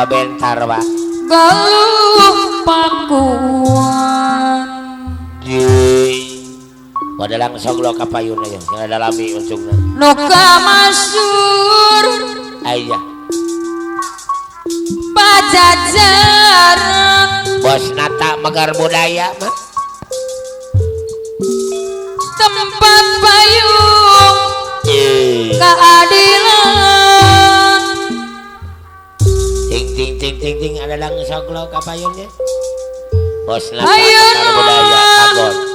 Babentar Pak. Galuh Pakuan. Wadah langsung lo kapayun aja, yang ada lami untungnya. Nuka masyur. Ayah. Pajajaran. Bos Nata Megar Budaya mah. Tempat payung. Keadilan. Ting ting ting ting ting ada langsung lo kapayunnya. Bos Nata Megar Budaya Pagon.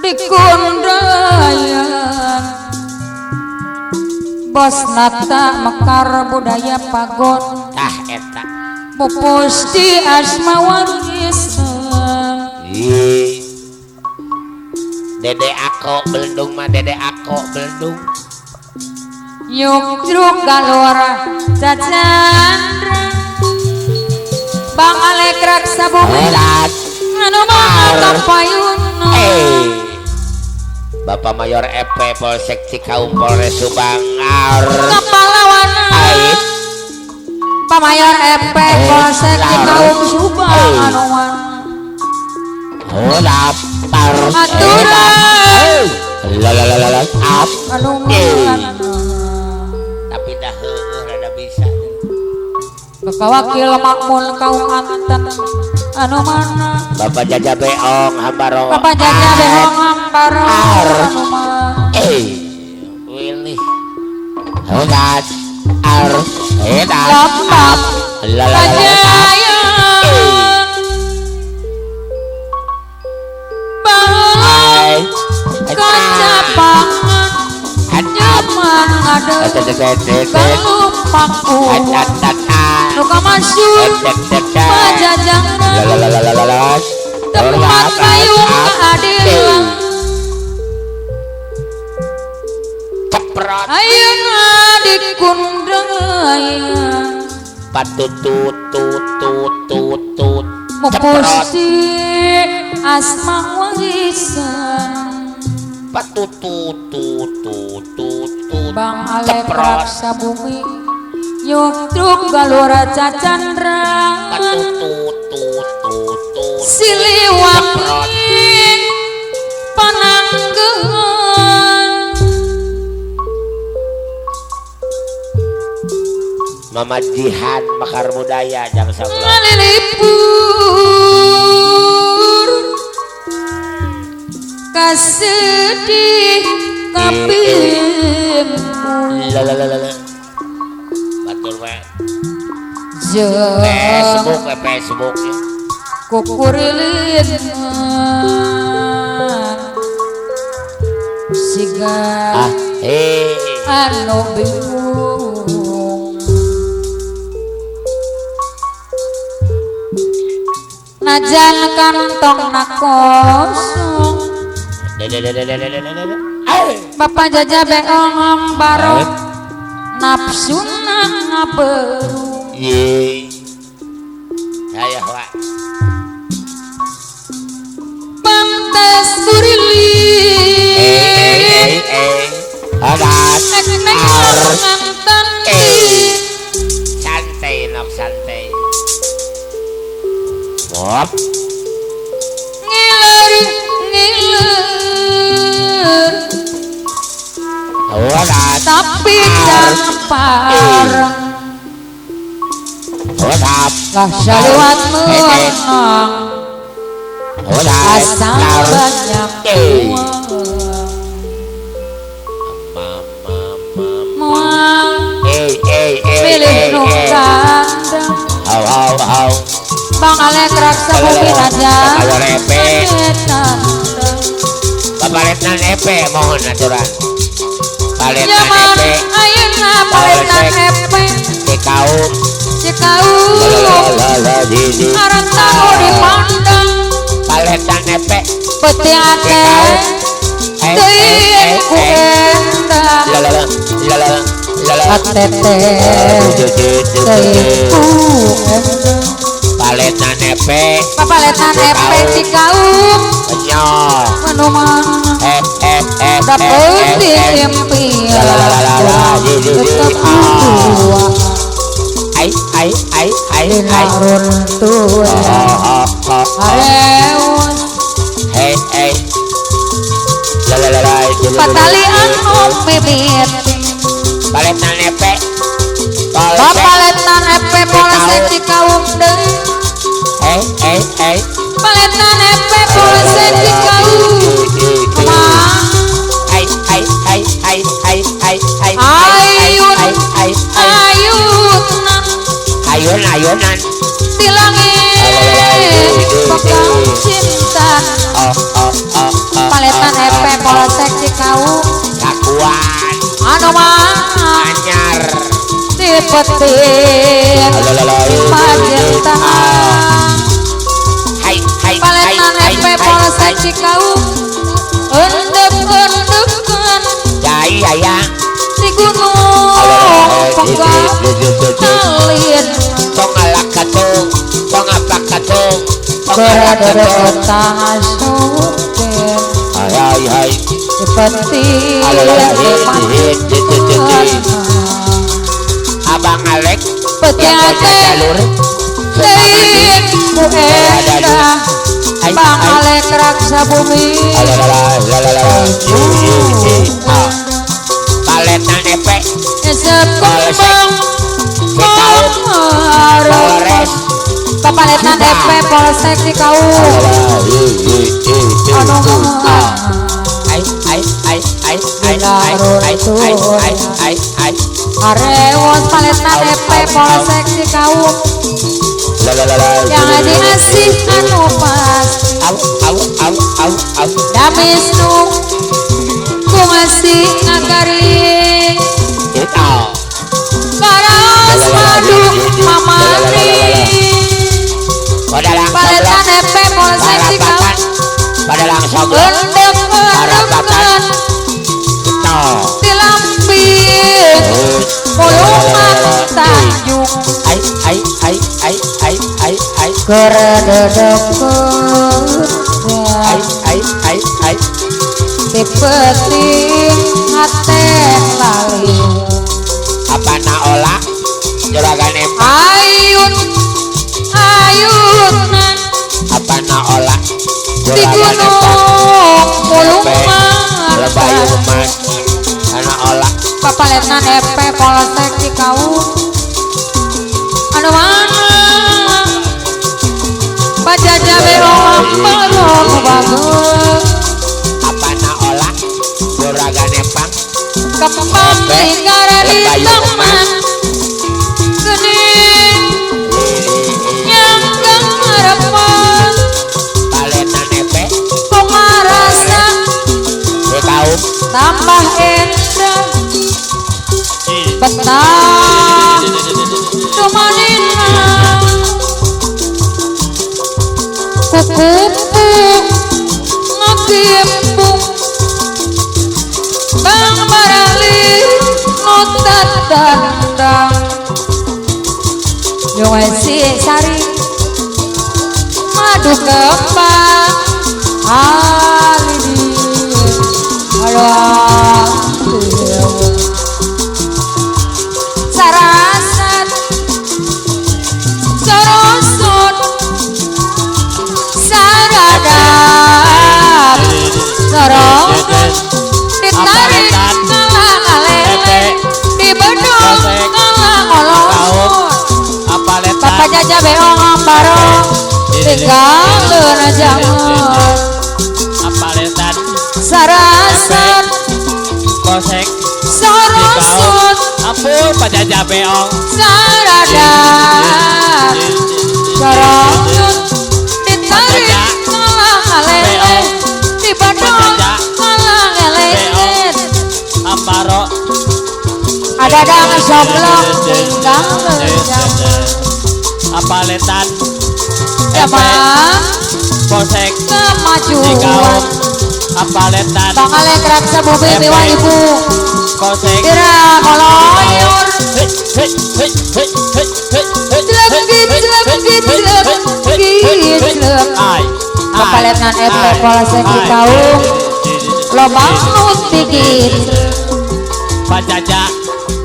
Dikundayan Bos Nata Mekar Budaya Pagon. Tah eta Pupus di asma warisan. Dede ako belendung mah dede ako belendung. Yuk truk galora cacandra. Bang Alek raksa bumi anu mah kapayun. Bapak Mayor EP Polsek Cikaum Polres Subang. Kepalawana Pak Mayor EP Polsek Cikaum Subang anu mana. Aturan anu mana. Tapi dah heueuh rada bisa. Bapak Wakil Makmul Kaum Anten anu mana. Bapak Jaja Beong Hambaro. Bapak Jaja Beong Hambaro anu mana. Willy. Hodat ar edat. Lambang Kajaya. Bang kacapangan nyaman ngadeg galuh Pakuan. Luka masyur Pajajaran tempat payung keadilan. Ayeuna dikundang patutut tut tut tut tut. Mupusi asma warisan. Patutut tut tut tut tut. Bang Alek raksa bumi yuk truk galora cacandra. Patutut tut tut tut. Siliwangi pananggehan. Mama Jihan Mekar Budaya jang sablon. Ngalilipur kasedih kaping. Lalalala. Batur we. Facebook we Facebook ya. Kukurilin siga anu bingung. Najan kantong na kosong. Bapak Jaja Beong Hambaro nafsuna ngaberu. Ayah Pak. Pantes guriling. Santai nok santai. Wop. Ngiler ngiler. Tapi jangan pareng. Lah syaliwat menang. Asal banyak uang. Muang milih nu kandang. Bang Alek raksa bumi raja. Bapak Letnan EP mohon aturan. Pak Letnan EP. Ayeuna Pak Letnan EP. Cikaum. Cikaum. Arang tahu dipandang. Pak Letnan EP. Peti ate. Teuing ku endang. Atete. Teuing ku endang. Pak Letnan EP. Bapak Letnan EP Cikaum. Manu mana dapet impian tetep dua. Runtuh areus hey hey la patali anu mimiti paletan epe paletan epe polsek Cikaum deui hey hey hey paletan epe polsek Cikaum ai ai ai ai ai ai ai ayun ai ai ayunan ayun ayunan di langit pegang cinta paletan epe polsek Cikaum kakuan anu mah anyar dipetik Majenta hai hai paletan epe polsek Cikaum endek-endekan jai aya di gunung pegang talin tong alak katung tong apa katung tong alak katung asupen hai hai dipetik Abang Alek petiate jalur deui ku endah Bang Alek raksa bumi paletan epe esep kembang Polres paletan epe polsek Cikaum anu ai ai ai ai ai ai ai ai ai ai ai arewos paletan epe polsek Cikaum yang diasih anu pasti au au au au au damis nu ku ngasih ngagaring itu karaos madu mamani paletan epe polsek Cikaum pada langsung endek-endekan di lambing mulungan tanjung ai ai ai ai ai ai ai kerededekeun ai ai ai ai dipeting hate lali apa na olah juragan empat ayun ayunan apa na olah di gunung mulungan lebayuman ana olah papaletan epe polsek Cikaum anu mana pajaja beong barong bagus apa na olah juragan empang kembang lingkara di taman gening nyangkang harapan paletan epe pengarasa Cikaum tambah endah betah tumanina kukupu ngagimpung bang barali nu tatandang nyuwesi sari madu kembang alini aduh sarasat sorosot saradap sorosot ditarik ngalang alele dibedong ngalang olosot Bapak jaja beong ambarong tinggal jangan sarasat kosek sorosot ampun pajaja beong saradap sorosot ditarik ngalang alele dibedong ngalang elele amparo adadang soblok tinggal jangan apaletan Jamang polsek kemajuan apaletan Bang Alek raksa bumi miwah ibu polsek Tira koloyor jelek jelek jelek jelek papaletan epe polsek Cikaum lobang nu tigit pajaja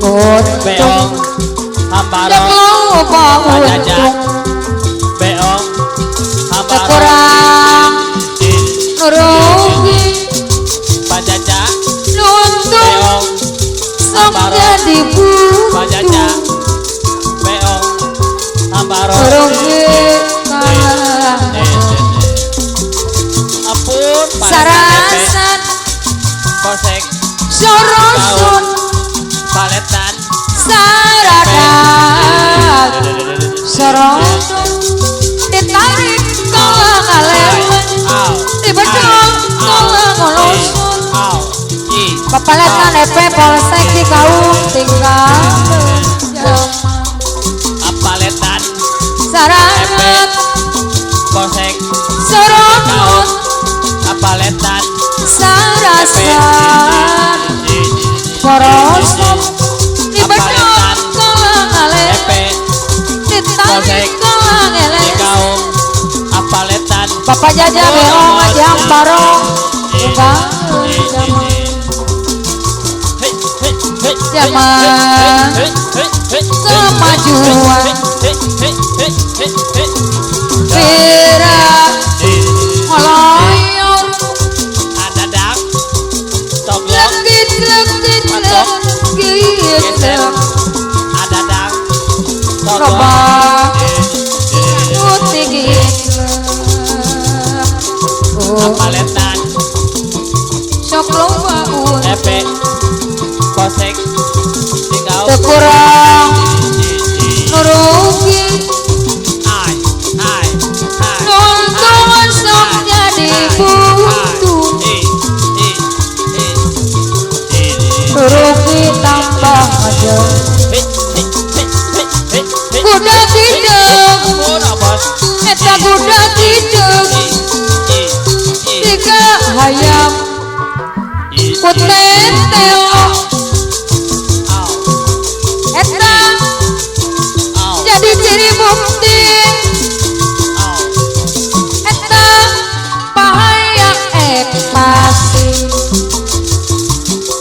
untung beong amparo loba untung beong kurang rugi Pajaja nuntung sok jadi Pajaja butuh beong ambaro rugi kalah ampun sarasan kosek sorosun paletan saradak sorosun ditarik kalah ngalewen dibedol kalah ngolosun papaletan epe polsek di kaum tinggal zaman apaletan saradat kosek sorosun apaletan sarasan porosom dibedol kalah ngalewen ditarik kalah ngelewen apaletan Bapak Jaja beong ajang barong tinggal zaman zaman kemajuan pira ngoloyor adadak toglok legit legit legit adadak robak putih apaletan sok loba epe kosek tinggal kurang nurugi nuntungan sok jadi butuh rugi tambah aja kuda kidung eta kuda kidung tiga hayam kutetel eta jadi ciri bukti eta bahaya ekstasi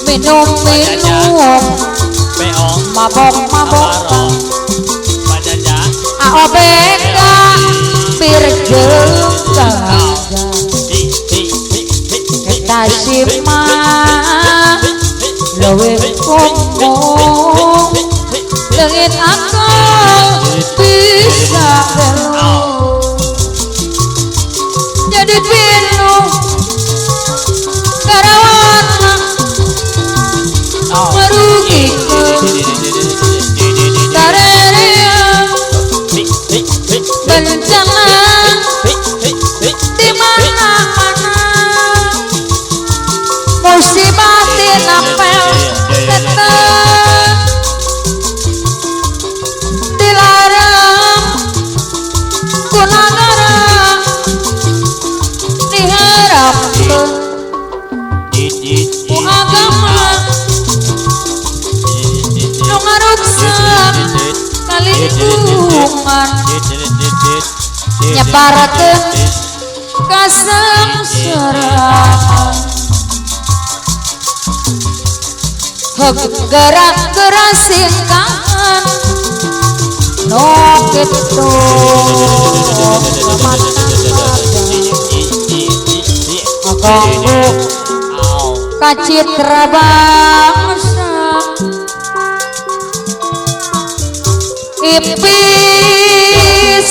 minum-minum mabok-mabok AOBK bir jeung ganja eta mah leuwih umum leungit akal bisa belum jadi pinuh karawana merugikeun tarereang bencana di mana-mana musibah tinapel tetep dilarang ku nagara diharapkeun ku agama nu ngaruksak kalingkungan nyebarkeun kasengsaraan heug gerak-gerak singkahan nu kitu ngaganggu kacitra bangsa ipis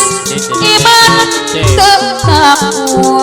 iman teu takwa